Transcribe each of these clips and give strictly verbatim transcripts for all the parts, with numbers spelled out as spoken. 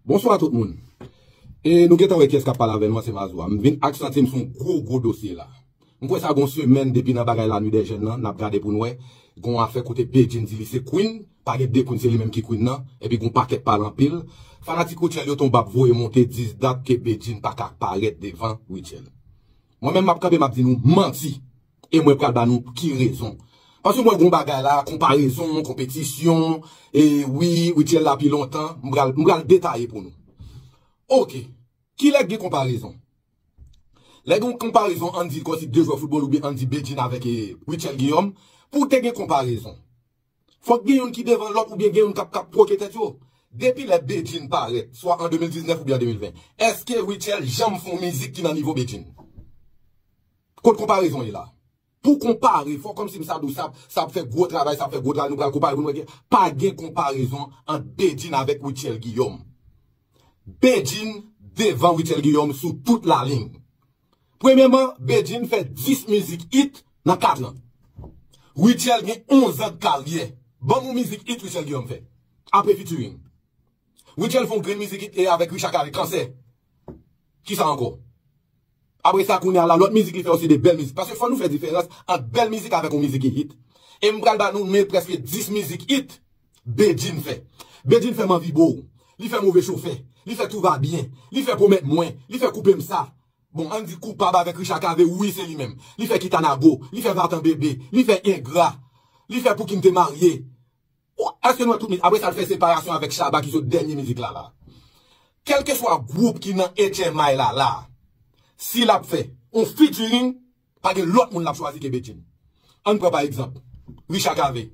Bonswa tout moun. E nou gentan wè kiyès k ap pale avè nou an, se Mazora. M vin ak santi m sou yon gwo, gwo dosye la. M kwè sa gon semèn depi nan bagay la Nuit des Jeunes nan, n ap gade pou n wè. Gon afè kote Bedjine di li se queen, pa gen de queen, se li menm ki queen nan, epi gon pakèt pale anpil. Fanatik Rutshelle yo tonbe ap voye monte dis dat ke Bedjine pa ka parèt devan Rutshelle. Mwen menm m ap kanpe, m ap di nou manti. E mwen pral ba nou ki rezon. Paske mwen gon bagay la, konparezon, konpetisyon, e wi, Rutshelle la pi lontan, m pral, m pral detaye pou nou. Oke, kilè k gen konparezon? Lè gen yon konparezon, ann di kòmsi de jwè foutbòl oubyen ann di Bedjine avèk e, Rutshelle Guillaume, pou te gen konparezon. Fòk gen youn ki devan lòt oubyen gen youn k ap, k ap twoke tèt yo. Depi lè Bedjine parèt, swa an de mil diznèf oubyen an de mil ven, èske Rutshelle janm fè yon mizik ki nan nivo Bedjine? Kot konparezon ye la? Pou konpare, fò kòmsi m sa di w sa, sa ap fè gwo travay, sa ap fè gwo travay, nou pral konpare pou nou wè ke pa gen konparezon ant Bedjine avèk Rutshelle Guillaume. Bedjine devan Rutshelle Guillaume sou tout lalin. Premyèman, Bedjine fè dis mizik hit nan kat an. Rutshelle gen onz an de karyè. Ban m yon mizik hit Rutshelle Guillaume fè. Apre featuring. Rutshelle fè yon grenn mizik hit e avèk Richard Cavé, Kansè. Kisa ankò? Apre sa, kounye a la, lòt mizik li fè yo se de bèl mizik. Paske fò nou fè diferans ant bèl mizik avèk yon mizik ki hit. E m pral ba nou men prèske dis mizik hit Bedjine fè. Bedjine fè M anvi bo w. Li fè Move chofè. Li fè Tout va byen. Li fè Pwomèt mwen. Li fè Koupe m sa. Bon, ann di Koupab avèk Richard Cavé, wi, se li menm. Li fè Kitanago. Li fè Vatan bebe. Li fè Engra. Li fè Pouki n te marye. Èske nou wè tout mizik? Apre sa, l fè Separasyon avèk Shabba ki sot dènye mizik la la. Kèlkeswa gwoup ki nan H M I la la, si l ap fè yon featuring, pa gen lòt moun l ap chwazi ke Bedjine. Ann pran pa egzanp, Richard Cavé.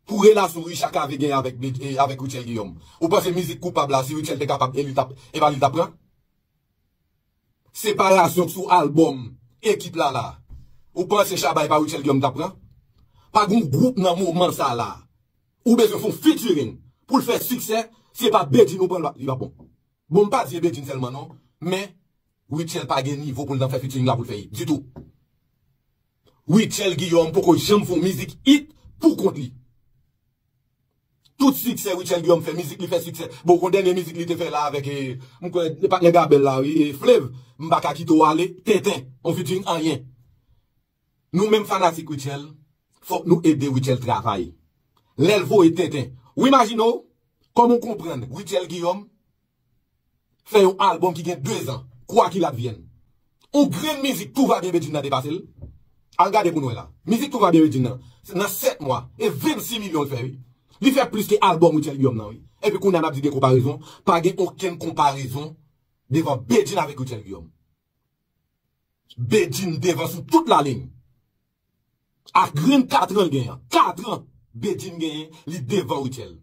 Pou relasyon Richard Cavé gen avèk, eh, avèk Rutshelle Guillaume. Ou panse mizik Koupab la, si Rutshelle te kapab, e li t ap, e pa li t ap pran? Separasyon k sou albòm Ekip la la. Ou panse Shabba e pa Rutshelle Guillaume t ap pran? Pa gon gwoup nan moman sa la. Ou bezwen fè yon featuring pou l fè siksè, si e pa Bedjine ou pran l, li p ap bon. Bon, m pa di e Bedjine sèlman non, men Rutshelle pa gen nivo pou l nan fè featuring la pou l fè hit ditou. Rutshelle Guillaume poko janm fè yon mizik hit pou kont li. Tout siksè Rutshelle Guillaume fè, mizik li fè siksè. Bon, gon dènye mizik li te fè la avèk, eh, m kwè, patnè Gabèl la, wi, eh, Flave, M pa ka kite w ale, Tenten, on featuring anyen. Nou menm fanatik Rutshelle, fòk nou ede Rutshelle travay. Lè l voye Tenten. Ou imajine w, kòman w konprann Rutshelle Guillaume fè yon albòm ki gen de zan, Quoi qu'il advienne. On grenn mizik Tout va byen Bedjine nan te pase l. Al gade pou n wè la. Mizik Tout va byen Bedjine nan, nan sèt mwa, e vennsis milyon l fè, wi. Li fè plis ke albòm Rutshelle Guillaume nan, wi. Epi kounye a n ap di gen konparezon, pa gen okenn konparezon devan Bedjine avèk Rutshelle Guillaume. Bedjine devan sou tout lalin. Ak grenn kat an l genyen an. Kat an Bedjine genyen, li devan Rutshelle.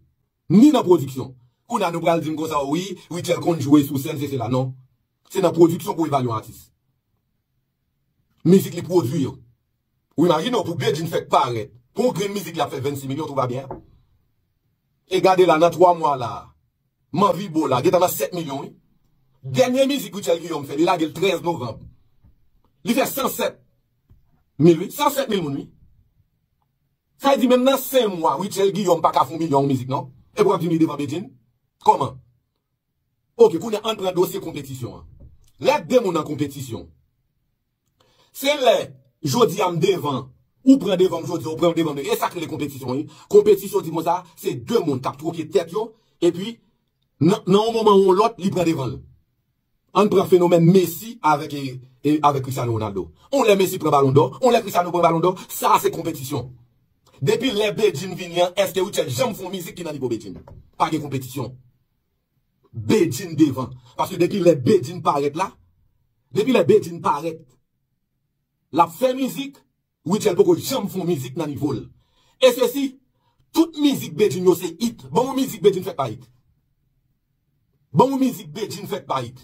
Ni nan pwodiksyon. Kounye a nou pral di m konsa, wi, Rutshelle konn jwe sou sèn, se sela. Non. Se nan pwodiksyon pou evalye yon atis. Mizik li pwodui yo. Ou imajine w pou Bedjine fèk parèt. Pou yon grenn mizik li ap fè vennsis milyon, tout va byen. E gade la, nan twa mwa la, M anvi bo w la, gentan nan sèt milyon, wi. Dènye mizik Rutshelle Guillaume fè, li lage l trèz novanm. Li fè san sèt mil, wi. San sèt mil moun, wi. Sa vle di, menm nan senk mwa, Rutshelle Guillaume pa ka fè yon milyon yon mizik, non? Epi w ap di m li devan Bedjine? Kòman? Oke, kounye a, ann pran dosye konpetisyon an. Lè de moun an konpetisyon, se lè, jodi a m devan, ou pran devan m jodi a, ou pran devan m demen. E sa k rele konpetisyon, wi. Konpetisyon di konsa, se de moun k ap twoke tèt yo, epi, nan, nan yon moman ou yon lòt, li pran devan l. Ann pran fenomèn Messi avèk, e, e, avèk Cristiano Ronaldo. On lè Messi pran balon dò, on lè Cristiano pran balon dò, sa a se konpetisyon. Depi lè Bedjine vini an, èske Rutshelle janm fè yon mizik ki nan nivo Bedjine? Pa gen konpetisyon. Bedjine devan. Paske depi lè Bedjine parèt la, depi lè Bedjine parèt, l ap fè mizik, Rutshelle poko janm fè yon mizik nan nivo l. E sesi, tout mizik Bedjine yo se hit. Ban m yon mizik Bedjine fèk pa hit. Ban m yon mizik Bedjine fèk pa hit.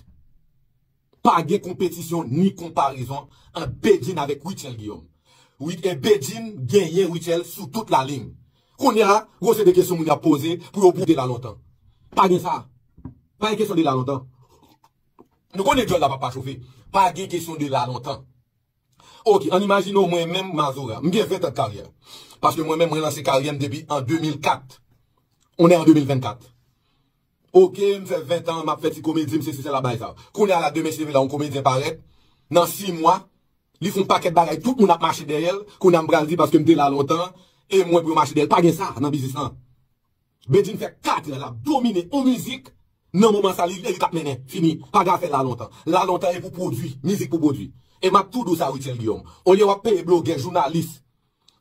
Pa gen konpetisyon ni konparezon ant Bedjine avèk Rutshelle Guillaume. Wi, e Bedjine genyen Rutshelle sou tout lalin. Kounye a, gon seri de kesyon moun ap poze pou yo pwouve la lontan. Pa gen sa. Pa gen kesyon de la lontan. Nou konnen djòl la p ap pa chofe. Pa gen kesyon de la lontan. Oke, ann imajine w mwen menm Mazora. M gen ven tan de karyè. Paske mwen menm, mwen lanse karyè m depi an de mil kat. On est en de mil vennkat. Ok, m fè ven tan, m ap fè ti komedi, m sesi sela, bagay sa. Kounye a la, demen si Dye vle, la, yon komedyen parèt, nan sis mwa, li fè yon pakèt bagay, tout moun ap mache dèyè l, kounye a m pral di paske m te la lontan, e mwen pou yo mache dèyè l. Pa gen sa nan biznis lan. Bedjine fè kat an l ap domine yon mizik, nan moman sa li, li t ap mennen, fini. Pa gen afè la lontan. La lontan e pou pwodui, mizik pou pwodui. E m ap tou di w sa, Rutshelle Guillaume. Olye w ap peye blogè, jounalis,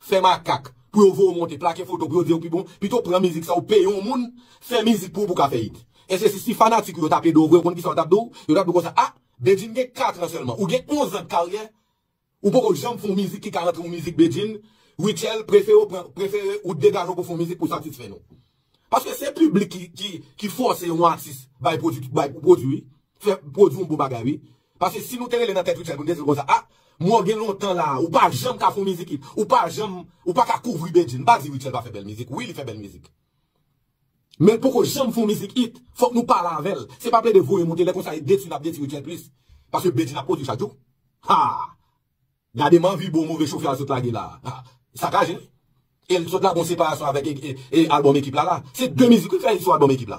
fè makak, pou yo voye w monte, plake foto, pou yo di w pi bon, pito pran mizik sa, ou peye yon moun, fè mizik pou ou, pou w ka fè hit. E se si, si fanatik ou yo t ap ede w vre, ou konn kisa yo t ap di w? Yo t ap di w konsa, a, Bedjine gen kat an sèlman, ou gen onz an de karyè, ou poko janm fè yon mizik ki ka rantre yon mizik Bedjine, Rutshelle, prefere w pran, prefere ou degaje w pou fè yon mizik pou satisfè nou. Paske se piblik ki, ki, ki fòse yon atis bay pwodui, bay pwodui, wi. Fè pwodui yon bon bagay, wi. Paske si nou te rele nan tèt Rutshelle pou n te di l konsa, a, mwen gen lontan la, ou pa janm ka fè yon mizik hit, ou pa janm, ou pa ka kouvri Bedjine. M pa di Rutshelle pa fè bèl mizik, wi, li fè bèl mizik. Men l poko janm fè yon mizik hit. Fòk nou pale avè l. Se pa plede voye monte, lè konsa e detwi n ap detwi Rutshelle plis. Paske Bedjine ap pwodui chak jou. Ha! Gade m anvi bo move chofè a sot lage la. Ha! Sakaje. E l sot lage yon separasyon avèk e, e, e albòm Ekip la la. Se de mizik wi k fè sou albòm Ekip la.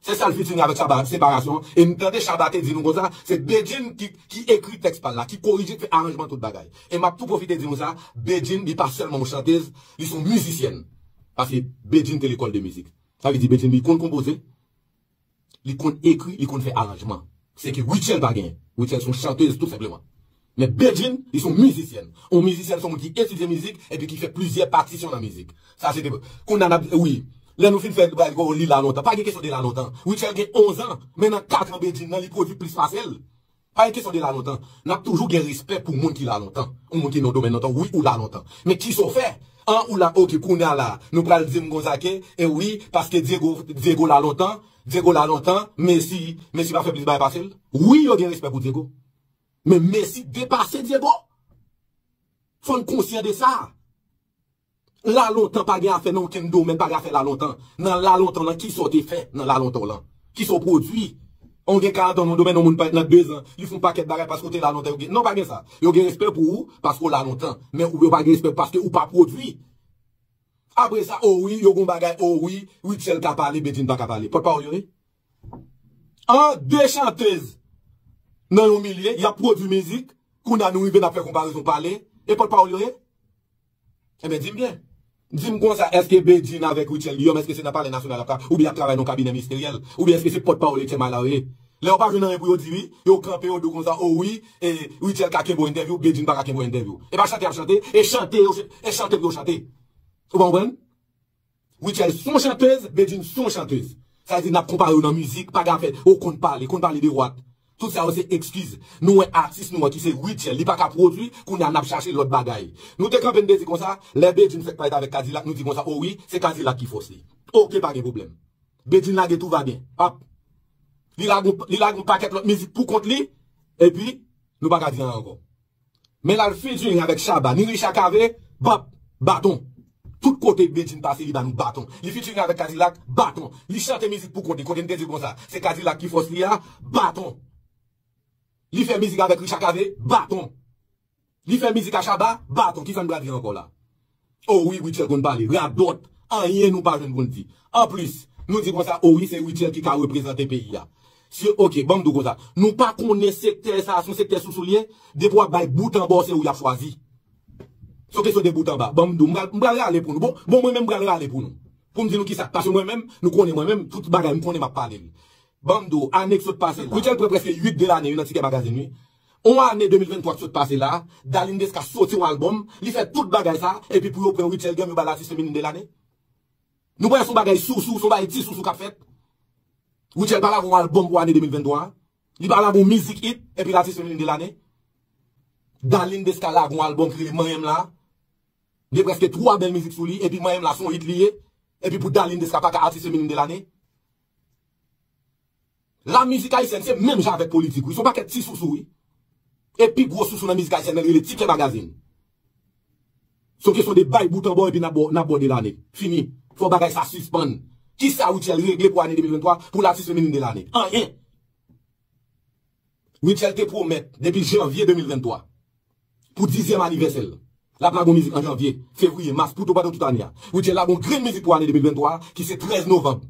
Se sèl featuring avèk Shabba, separasyon. E m tande Shabba te di nou konsa, se Bedjine ki, ki ekri tèks pa l la, ki korije, ki fè aranjman tout bagay. E m ap tou pwofite di nou sa, Bedjine, li pa sèlman yon chantez, li se yon mizisyèn. Paske Bedjine te lekòl de mizik. Sa vle di Bedjine, li konn konpoze, li konn ekri, li konn fè aranjman. Se ke Rutshelle pa genyen. Rutshelle se yon chantez, tou senpleman. Men Bedjine, li se yon mizisyèn. Yon mizisyèn se yon moun ki etidye mizik epi ki fè plizyè patisyon nan mizik. Sa se te, kounye a n ap, wi. Lè nou fin fè bagay, oh, li la lontan. Pa gen kesyon de la lontan. Rutshelle gen onz an, men nan kat an Bedjine nan, li pwodui plis pase l. Pa gen kesyon de la lontan. N ap toujou gen respè pou moun ki la lontan. Yon moun ki nan domèn lontan, wi, ou la lontan. Men kisa w fè? An, ou la, ok, kounye a la, nou pral di m konsa ke, e wi, paske Diego, Diego la lontan, Diego la lontan, Messi, Messi pa fè plis bagay pase l? Wi, yo gen respè pou Diego. Men Messi depase Diego. Fò n konsyan de sa. La lontan pa gen afè nan okenn domèn, pa gen afè la lontan. Nan la lontan lan, kisa w te fè nan la lontan w lan? Kisa w pwodui? An, w gen karant an nan domèn, yon moun parèt nan dezan, li fè yon pakèt bagay paske w te la lontan, yo gen, non, pa gen sa. Yo gen respè pou ou paske w la lontan, men ou, yo pa gen respè paske ou pa pwodui. Apre sa, o wi, yo gon bagay, o wi, Rutshelle ka pale, Bedjine pa ka pale. Pòtpawòl yo ye? An, de chantez nan yon milye, y ap pwodui mizik, kounye a nou rive n ap fè konparezon pale, e pòtpawòl yo ye? Ebyen, di m byen. Di m konsa, èske Bedjine avèk Rutshelle Guillaume, èske se nan Palè Nasyonal y ap travay, oubyen y ap travay nan yon kabinè ministeryèl, oubyen èske se pòtpawòl Etyen Malary yo ye? Lè yo pa jwenn anyen pou yo di, wi, yo kanpe, yo di w konsa, o wi, e, Rutshelle ka kenbe w entèvyou, Bedjine pa ka kenbe w entèvyou. E pa chante y ap chante, e chante yo, e chante pou yo chante. Ou pa konprann? Rutshelle se yon chantez, Bedjine se yon chantez. Sa vle di n ap konpare yo nan mizik, pa gen afè, ou konn pale, konn pale de wat. Tout sa yo se ekskiz. Nou wè atis nou an ki se Rutshelle, li pa ka pwodui, kounye a n ap chache lòt bagay. Nou te kanpe, n te di konsa, lè Bedjine fèk parèt avèk Kadilak, nou di konsa, o wi, se Kadilak ki fòs li. Oke, pa gen pwoblèm. Bedjine lage Tout va bien. Pap. Li lage, li lage yon pakèt lòt mizik pou kont li, epi nou pa ka di anyen ankò. Men l al featuring avèk Shabba, ni Richa Cavé, bap, baton. Tout kote Bedjine pase, li ba nou baton. Li featuring avèk Kadilak, baton. Li chante mizik pou kont li, kote n te di konsa, se Kadilak ki fòs li a, baton. Li fè mizik avèk Richa Cavé, baton. Li fè mizik a Shabba, baton. Kisa n pral di ankò la? O wi, Rutshelle konn pale. Radòt. Anyen nou pa jwenn pou n di. Anplis, nou di konsa, o wi, se Rutshelle ki ka reprezante peyi a. Si, oke, ban m di w konsa. Nou pa konnen sektè sa a, se yon sektè sousou l ye. Depi w ap bay bout anba w, se ou y ap chwazi. Se yon kesyon de bout anba. Ban m di w, m pral, m pral rale pou nou. Bon, bon, mwen menm, m pral rale pou nou. Pou m di nou kisa. Paske mwen menm, nou konnen mwen menm, tout bagay, m konnen m ap pale l. Ban m di w, ane k sot pase la. Rutshelle pran prèske uit de lane, wi, nan Tikè Magazine, wi. On ane de mil venntwa k sot pase la, Darline Desca soti yon albòm, li fè tout bagay sa, epi pou yo pran Rutshelle Guillaume, yo ba l atis feminin de lane. Nou pa wè se yon bagay sousou, se yon bagay ti sousou k ap fèt. Rutshelle pa lage yon albòm pou ane de mil venntwa a. Li pa lage yon mizik hit, epi l atis feminin de lane. Darline Desca lage yon albòm ki rele Manyen m la. Gen prèske twa bèl mizik sou li, epi Manyen m la se yon hit li ye. Epi pou Darline Desca pa ka atis feminin de lane. La mizik ayisyèn se menm jan avèk politik, wi. Se yon pakèt ti sousou, wi. E pi gwo sousou nan mizik ayisyèn nan rele Tikè Magazine. Se yon kesyon de bay bout anba w epi n ap ba w, n ap ba w de lane. Fini. Fò bagay sa sispann. Kisa Rutshelle regle pou ane de mil venntwa pou l atis feminin de lane? Anyen. Rutshelle te pwomèt depi janvye de mil venntwa, pou dizyèm anivèsè l, l ap lage yon mizik an janvye, fevriye, mas, pou tou pandan tout ane a. Rutshelle lage yon grenn mizik pou ane de mil venntwa a, ki se trèz novanm.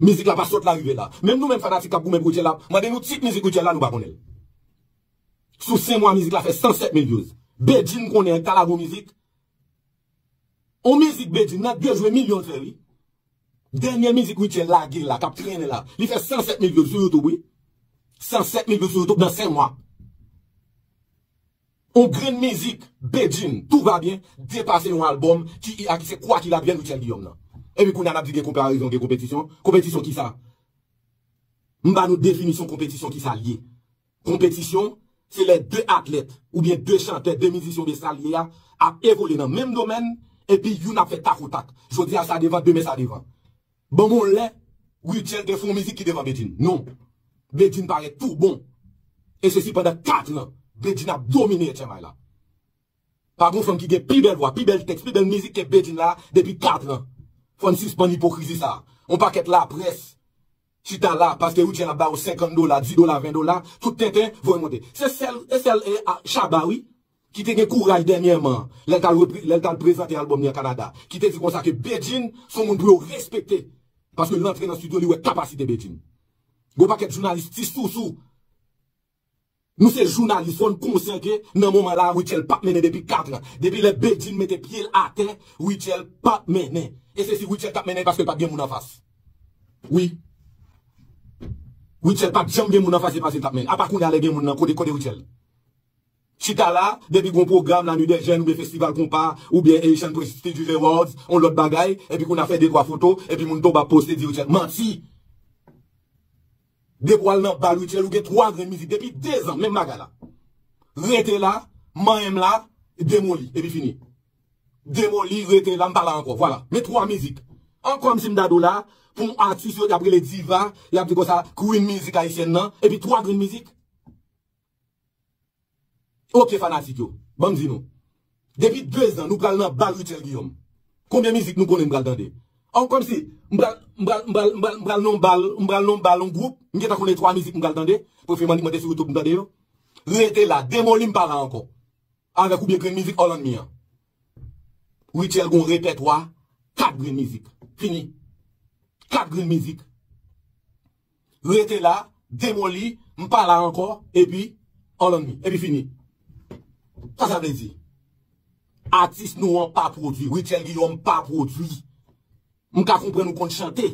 Mizik la pa sot la rive la. Menm nou menm fanatik k ap goumen pou Rutshelle la, mande nou tit mizik Rutshelle la, nou pa konnen l. Sou senk mwa mizik la fè san sèt mil views. Bedjine konnen an ta la gon mizik. On mizik Bedjine nan de jou e milyon l fè wi. Dènye mizik Rutshelle lage la, k ap trennen la. Li fè san sèt mil views sou YouTube wi. San sèt mil views sou YouTube nan senk mwa. On grenn mizik, Bedjine, Tout va bien, depase yon albòm ki a ki se Quoi qu'il advienne Rutshelle Guillaume nan. Epi kounye a n ap di gen konparezon, gen konpetisyon. Konpetisyon kisa? M ba nou definisyon konpetisyon kisa l ye. Konpetisyon, se lè de atlèt, oubyen de chantè, de mizisyen, oubyen sa l ye a, ap evolye nan menm domèn, epi youn ap fè tak o tak. Jodi a sa devan, demen sa devan. Ban m yon lè, Rutshelle te fè yon mizik ki devan Bedjine. Non. Bedjine parèt tou bon. E se si pandan kat an, Bedjine ap domine H M I la. Pa gon fanm ki gen pi bèl vwa, pi bèl tèks, pi bèl mizik ke Bedjine la depi kat an. Fò n sispann ipokrizi sa. On pakèt laprès chita la, paske Rutshelle ap ba yo senkant dola, dis dola, ven dola, tout tenten, voye monte. Se sèl, se sèl e, a, Shabba, wi, ki te gen kouraj dènyèman, lè l t al repre-, lè l t al prezante albòm li an Kanada, ki te di konsa ke Bedjine se yon moun pou yo respekte, paske l rantre nan estidyo, li wè kapasite Bedjine. Gon pakèt jounalis ti sousou. Nou se jounalis, fò n konsyan ke nan moman la, Rutshelle p ap mennen depi kat an. Depi lè Bedjine mete pye l atè, Rutshelle p ap mennen. E se si Rutshelle t ap mennen, paske l pa t gen moun anfas. Wi. Rutshelle pa t janm gen moun anfas, se paske l t ap mennen. Apa kounye a lè gen moun nan, kote, kote Rutshelle? Chita la, depi gon pwogram, La Nuit des Jeunes, oubyen festival konpa, oubyen Haitian Prestigious Awards, on lòt bagay, epi kounye a fè de twa foto, epi moun tonbe ap poste, di Rutshelle, manti! Depi w al nan bal Rutshelle, ou gen twa grenn mizik depi dezan, menm bagay la. Rete la, manyen m la, demoli, epi fini. Demoli, rete la, m pa la ankò. Vwala. Men twa mizik. Ankò m si m ta di w la, pou yon atis yo, y ap rele diva, y ap di konsa, queen mizik ayisyèn nan, epi twa grenn mizik. Ok, fanatik yo, ban m di nou. Depi dezan, nou pral nan bal Rutshelle Guillaume. Konbyen mizik nou konnen n pral tande? An, kòmsi, m pral, m pral, m pral, m pral, m pral nan bal, m pral nan bal yon gwoup, m gentan konnen twa mizik m pral tande, prefye m annik monte sou YouTube m tande yo. Rete la, demoli m pa la ankò. Avèk oubyen grenn mizik All on Me an. Rutshelle gon repètwa, kat grenn mizik. Fini. Kat grenn mizik. Rete la, demoli, m pa la ankò, epi, All on Me, epi fini. Sa sa vle di? Atis nou an pa pwodui, Rutshelle Guillaume pa pwodui. M ka konprann ou konn chante.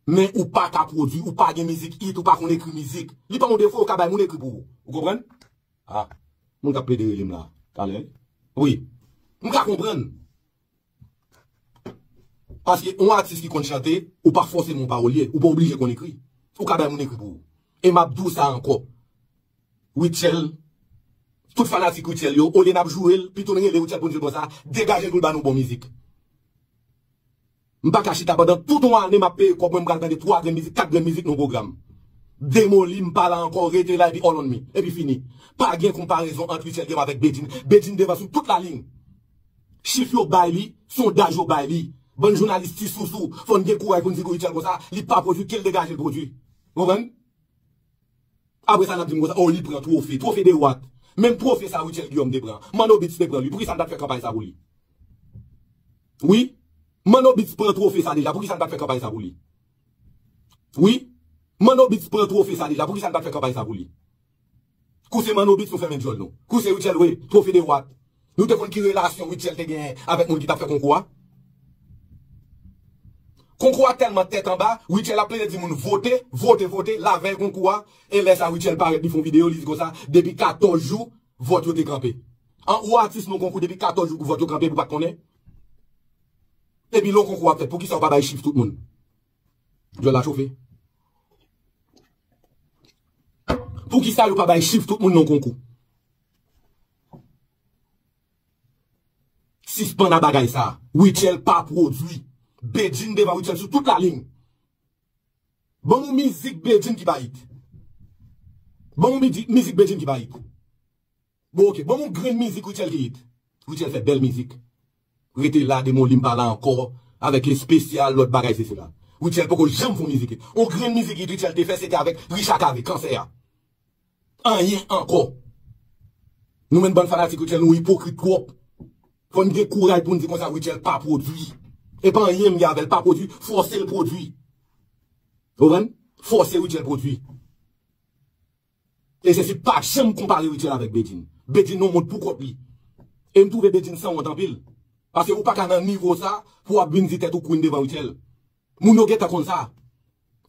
Men ou pa ka pwodui, ou pa gen mizik hit, ou pa konn ekri mizik. Li pa yon defo, ou ka bay moun ekri pou ou. Ou konprann? Ah, moun k ap plede rele m la, talè. Wi. M ka konprann. Paske yon atis ki konn chante, ou pa fòseman yon pawolye, ou pa oblije konn ekri. Ou ka bay moun ekri pou ou. E m ap di w sa ankò. Rutshelle, tout fanatik Rutshelle yo, olye n ap joure l, pito n rele Rutshelle pou n di l konsa, degaje l pou l ba nou bon mizik. M pa ka chita pandan tout yon ane m ap peye kòb mwen, m pral tande twa grenn mizik, kat grenn mizik nan pwogram. Demoli, m pa la ankò, rete la epi All on Me, epi fini. Pa gen konparezon ant Rutshelle Guillaume avèk Bedjine. Bedjine devan sou tout lalin. Chif yo bay li, sondaj yo bay li. Bann jounalis ti sousou, fò n gen kouraj pou n di Rutshelle konsa, li pa pwodui, ke l degaje l pwodui. Konprann? Apre sa, n ap di m konsa, oh, li pran twofe. Twofe de what? Menm twofe sa Rutshelle Guillaume te pran. Manno Beats te pran li. Poukisa n pa t fè kanpay sa pou li? Wi. Manno Beats pran twofe sa deja. Poukisa n pa t fè kanpay sa pou li? Wi. Manno Beats pran twofe sa deja. Poukisa n pa t fè kanpay sa pou li? Kou se Manno Beats nou fèmen djòl nou. Kou se Rutshelle, wi. Twofe de what? Nou te konn ki relasyon Rutshelle te genyen avèk moun ki t ap fè konkou a? Konkou a tèlman tèt anba, Rutshelle ap plede di moun vote, vote, vote, lavèy konkou a, e lè sa Rutshelle parèt, li fè yon videyo, li di konsa, depi katòz jou, vòt yo te kanpe. An, ou atis nan konkou depi katòz jou pou vòt yo kanpe, pou pa t konnen? Epi lè yon konkou ap fèt, poukisa ou pa bay chif tout moun? Djòl la chofe. Poukisa yo pa bay chif tout moun nan konkou? Sispann a bagay sa. Rutshelle pa pwodui. Bedjine devan Rutshelle sou tout lalin. Ban m yon mizik Bedjine ki pa hit. Ban m yon midi-, mizik Bedjine ki pa hit. Bon, ok. Ban m yon grenn mizik Rutshelle ki hit. Rutshelle fè bèl mizik. Rete la, demoli m pa la ankò. Avèk espesyal, lòt bagay, sesi la. Rutshelle poko janm fè yon mizik hit. Yon grenn mizik hit Rutshelle te fè, se te avèk Richard Cavé, Kansè a. Anyen ankò. Nou menm bann fanatik Rutshelle, nou ipokrit twòp. Fò n gen kouraj pou n di konsa Rutshelle pa pwodui. E pa anyen m gen avè l, pa pwodui, fòse l pwodui. Ou konprann? Fòse Rutshelle pwodui. E se si pa janm konpare Rutshelle avèk Bedjine. Bedjine nan yon mond pou kont li. E m twouve Bedjine sanwont anpil. Paske ou pa ka nan nivo sa pou w ap vin di tèt ou queen devan Rutshelle. Moun yo gentan konn sa.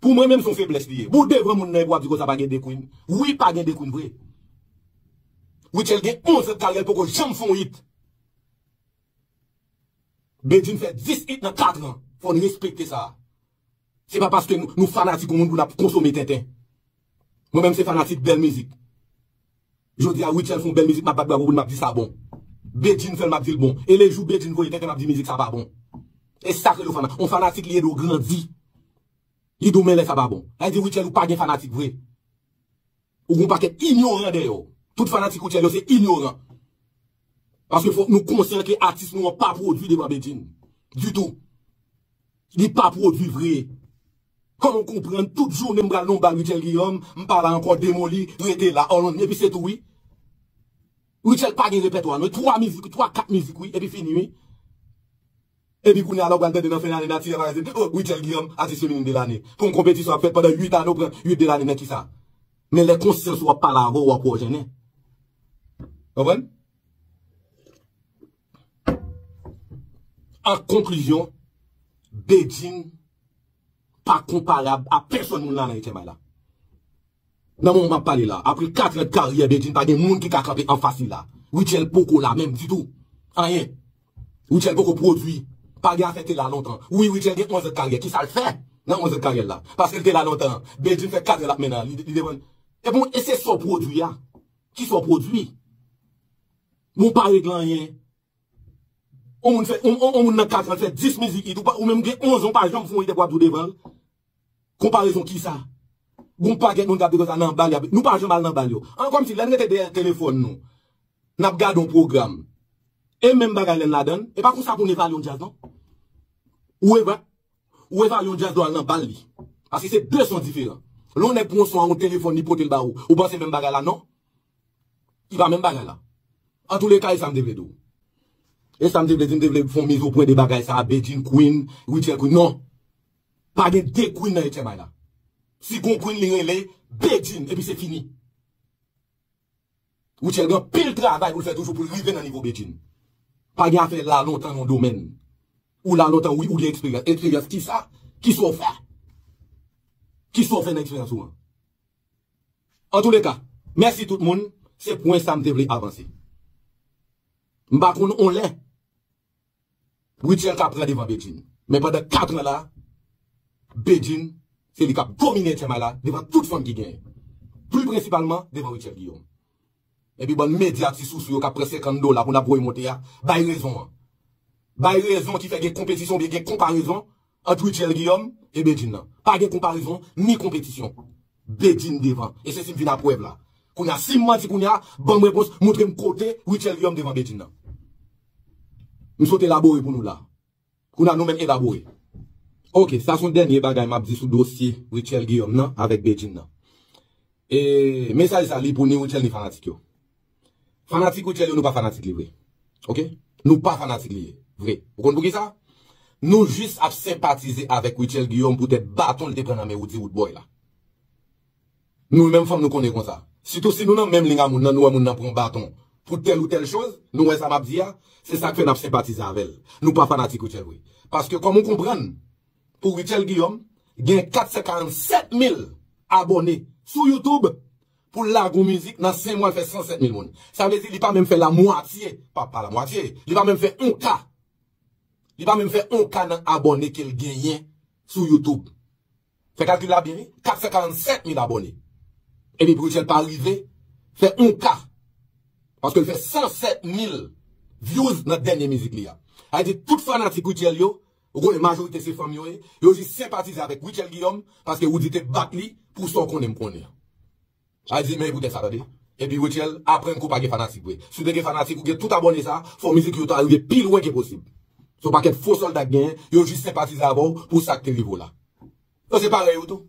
Pou mwen menm se yon feblès li ye. Pou w devan moun nan epi w ap di konsa pa gen de queen. Wi, pa gen de queen vre. Rutshelle gen onz an de karyè, l poko janm fè yon hit. Bedjine fè dis hit nan kat an. Fò n respekte sa. Se pa paske nou, nou fanatik yon moun pou n ap konsome tenten. Mwen menm se fanatik bèl mizik. Jodi a Rutshelle fè yon bèl mizik, m ap bat bravo pou l, m ap di sa bon. Bedjine fè l, m ap di l bon. E lejou Bedjine voye tenten, m ap di mizik sa pa bon. E sa k rele yon fana-, yon fanatik li ede w grandi. Li di w men lè sa pa bon. Sa vle di Rutshelle ou pa gen fanatik vre. Ou gon pakèt inyoran dèyè w. Tout fanatik Rutshelle yo se inyoran. Paske fòk nou konsyan ke atis nou an pa pwodui devan Bedjine. Ditou. Li pa pwodui vre. Kòman w konprann tout jounen m pral nan yon bal Rutshelle Guillaume, m pa la ankò, demoli, rete la, all on me, epi se tou wi. Rutshelle pa gen repètwa non, twa mizik, twa, kat mizik wi, epi fini wi. Epi kounye a la w pral tande nan fen ane natirèl pa di, oh, Rutshelle Guillaume, atis feminin de lane. Pou yon konpetisyon ap fèt pandan uit ane, w pran uit de lane nan kisa? Men lè konsyans ou ap pale avè w, w ap wè w jennen. Konprann? An konklizyon, Bedjine pa konparab a pèsonn moun la nan H M I la. Nan moman m ap pale la, apre kat an de karyè Bedjine, pa gen moun ki ka kanpe anfas li la. Rutshelle poko la menm ditou. Anyen. Rutshelle poko pwodui. Pa gen afè te la lontan. Wi, Rutshelle gen onz an de karyè. Kisa l fè nan onz an de karyè l la? Paske l te la lontan. Bedjine fè kat an l ap mennen an. Li, li devan. E bon, e se sa w pwodui a? Kisa w pwodui? Bon, pa regle anyen. On moun fè, on, on, on moun nan kat an fè dis mizik hit, ou pa, ou menm gen onz an, ou pa janm fè yon hit epi w ap di w devan l. Konparezon kisa? Gon pakèt moun k ap di konsa nan bal, y ap, nou pa janm al nan bal yo. An kòmsi lè n rete dèyè telefòn nou, n ap gade yon pwogram. E menm bagay lè n ladan l, e pa konsa pou n evalye yon djaz non. Ou eva-, ou evalye yon djaz lè w al nan bal li. Paske se de son diferan. Lè yon nèg pran yon son a yon telefòn, li pote l ba ou, ou panse menm bagay la non? Li pa menm bagay la. Antouleka, e sa m te vle di w. E sa m te vle di, m te vle fè yon miz o pwen de bagay sa a, Bedjine Queen, Rutshelle Queen. Non. Pa gen de Queen nan H M I la. Si gon Queen, li rele Bedjine, epi se fini. Rutshelle gen anpil travay pou l fè toujou pou l rive nan nivo Bedjine. Pa gen afè la lontan nan yon domèn. Ou la lontan, wi, ou gen eksperyans. Eksperyans kisa? Kisa w fè? Kisa w fè nan eksperyans ou an? Antouleka, mèsi tout moun. Se pwen sa m te vle avanse. M pa konn on lè Rutshelle ka pran devan Bedjine. Men pandan kat an la, Bedjine, se li k ap domine H M I la devan tout fanm ki genyen. Pli prensipalman devan Rutshelle Guillaume. Epi bann medya ti sousou yo k ap pran senkant dola pou n ap voye monte a, bay rezon an. Bay rezon ki fè gen konpetisyon oubyen gen konparezon ant Rutshelle Guillaume e Bedjine nan. Pa gen konparezon, ni konpetisyon. Bedjine devan. E se si m vin a prèv la. Kounye a, si m manti kounye a, ban m repons, montre m kote Rutshelle Guillaume devan Bedjine nan. M sot elabore pou nou la. Kounye a, nou menm elabore. Oke, sa se yon dènye bagay m ap di sou dosye Rutshelle Guillaume nan avèk Bedjine nan. E mesaj sa, li pou ni Rutshelle ni fanatik yo. Fanatik Rutshelle yo, nou pa fanatik li vre. Oke? Nou pa fanatik li vre. Ou konn poukisa? Nou jis ap senpatize avèk Rutshelle Guillaume poutèt baton l te pran nan men Roody Roodboy la. Nou menm fanm nou konnen konsa. Sitou si nou nan menm liy a moun nan, nou wè moun nan pran baton pou tèl ou tèl choz, nou wè sa m ap di a, se sa k fè n ap senpatize avè l. Nou pa fanatik Rutshelle vre. Paske kòm ou konprann, pou Rutshelle Guillaume, gen kat san karannsèt mil abòne sou YouTube, pou l lage yon mizik, nan senk mwa l fè san sèt mil moun. Sa vle di li pa menm fè lamwatye, pa, pa lamwatye, li pa menm fè yon K. Li pa menm fè yon K nan abòne ke l genyen sou YouTube. Fè kalkil la byen wi, kat san karannsèt mil abòne. Epi Rutshelle pa rive fè yon K. Paske l fè san sèt mil views nan dènye mizik li a. Sa vle di tout fanatik Rutshelle yo, ou konnen majorite se fanm yo ye, yo jis senpatize avèk Rutshelle Guillaume paske Roody te bat li pou sa w konnen m konnen an. Sa vle di, men e poutèt sa, tande. Epi Rutshelle, aprann ke w pa gen fanatik vre. Si w te gen fanatik, ou gen tout abòne sa, fò mizik yo ta rive pi lwen ke posib. Se yon pakèt fo sòlda k genyen, yo jis senpatize avè w pou sa k te rive w la. Yo se parèy ou tou.